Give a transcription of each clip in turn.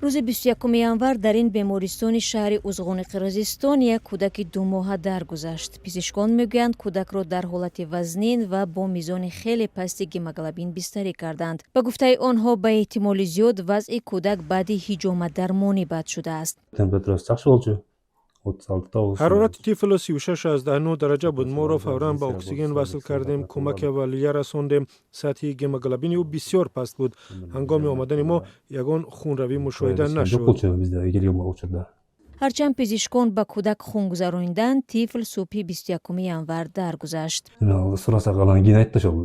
Рӯзи 21 январ дар ин бемористони шаҳри Узғони Қирғизистон як кӯдаки 2-моҳа даргузашт. Пизишкон мегӯянд, кӯдакро дар ҳолати вазнин ва бо мизони хеле пасти гемоглобин бистарӣ карданд. Ба гуфтаи онҳо, ба эҳтимоли зиёд вазъи кӯдак баъди ҳиҷомадармонӣ бад шудааст. Температурасы жакшы болчу, 36,9. Ҳарорати тифл 36,9 дараҷа буд. Моро фавран ба оксиген васл кардем, кӯмаки аввалия расондем. Сатҳи гемоглобини ӯ бисёр паст буд. Ҳангоми омадани мо ягон хунравӣ мушоҳида Жок нашуд. болчу бизде келген учурда. Ҳарчанд пизишкон ба кӯдак хун гузарониданд, тифл субҳи 21 январ даргузашт. Сурасак, анан кийин айтты ошол.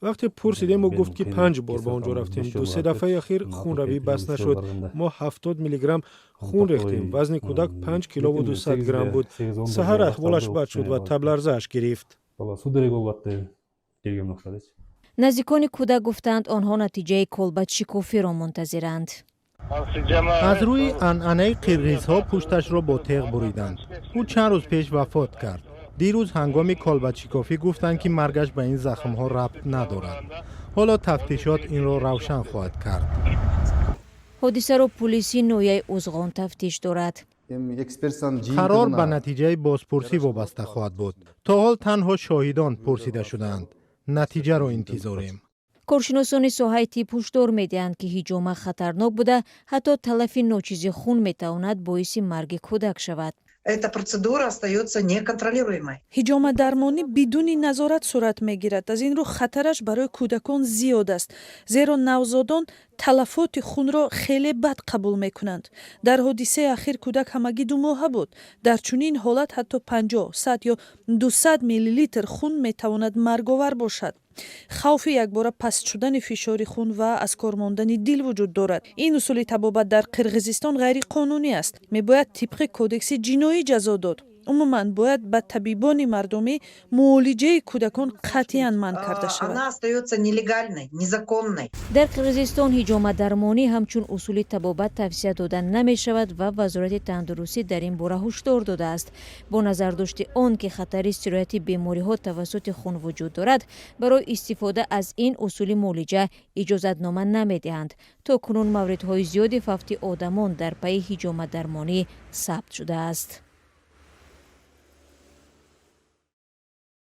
Вақте пурсидем, ӯ гуфт, ки панҷ бор ба он ҷо рафтем. Ду-се дафъаи ахир хунравӣ бас нашуд. Мо 70 миллиграмм хун рехтем. Вазни кӯдак 5 килову 200 грамм буд. Саҳар аҳволаш бад шуд ва табларзааш гирифт. Бала судорога болуп атты, келген окшойт. Наздикони кӯдак гуфтаанд, онҳо натиҷаи колбадшикофиро мунтазиранд. Аз рӯи анъанаи қирғизҳо пушташро бо теғ буриданд. Ӯ чанд рӯз пеш вафот кард. Дирӯз ҳангоми колбадшикофӣ гуфтанд, ки маргаш ба ин захмҳо рабт надорад. Ҳоло тафтишот инро равшан хоҳад кард. Ҳодисаро пулиси ноҳияи Узғон тафтиш дорад. Қарор ба натиҷаи бозпурсӣ вобаста хоҳад буд. То ҳол танҳо шоҳидон пурсида шудаанд. Натиҷаро интизорем. Коршиносони соҳаи тиб ҳушдор медиҳанд, ки ҳиҷома хатарнок буда, ҳатто талафи ночизи хун метавонад боиси марги кӯдак шавад. Эта процедура остается неконтролируемой. Ҳиҷомадармонӣ бидуни назорат сурат мегирад. Аз ин рӯ хатараш барои кӯдакон зиёд аст, зеро навзодон талафоти хунро хеле бад қабул мекунанд. Дар ҳодисаи ахир кӯдак ҳамагӣ 2-моҳа буд. Дар чунин ҳолат ҳатто 50, 100 ё 200 миллилитр хун метавонад марговар бошад. Хавфи якбора паст шудани фишори хун ва аз кор мондани дил вуҷуд дорад. Ин усули табобат дар Қирғизистон ғайриқонунӣ аст. Мебояд тибқи Кодекси ҷиноӣ ҷазо дод. Умуман, бояд ба табибони мардумӣ муолиҷаи кӯдакон қатъиян манъ карда шавад. Она остается нелегальной, незаконной. Дар Қирғизистон ҳиҷомадармонӣ ҳамчун усули табобат тавсия дода намешавад ва Вазорати тандурустӣ дар ин бора ҳушдор додааст. Бо назардошти он ки хатари сирояти бемориҳо тавассути хун вуҷуд дорад, барои истифода аз ин усули муолиҷа иҷозатнома намедиҳанд. То кунун мавридҳои зиёди фавти одамон дар пайи ҳиҷомадармонӣ сабт шудааст.